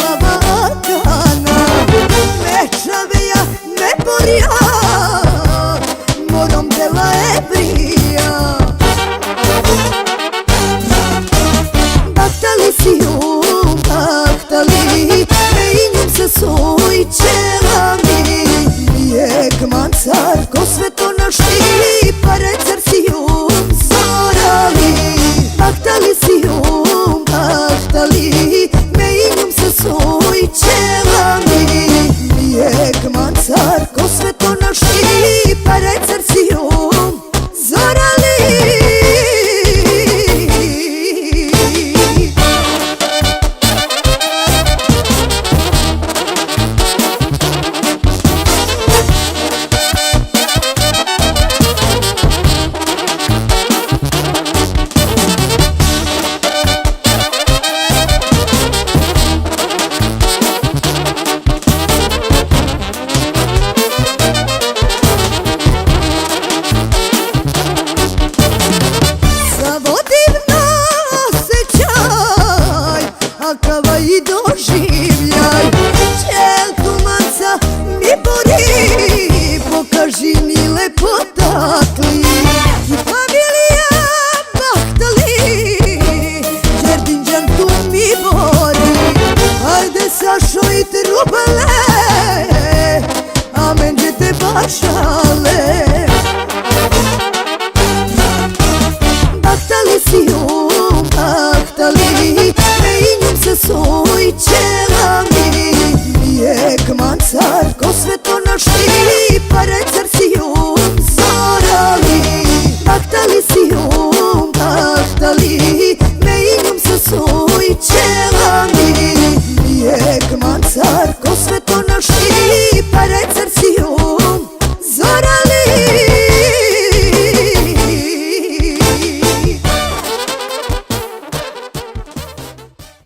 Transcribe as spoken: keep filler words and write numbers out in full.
Baba Akana, me čaveja, me porja, morom dela e brija. Bahtali sijum, bahtali, me injum sa soj čelami, jekh mancar ko sveto našti, parecar sijum zorali. Bahtali sijum, bahtali, me injum sa soj čelami, jekh mancar ko sveto našti, parecar sijum zorali. Savo divno osećaj, akava i doživljaj.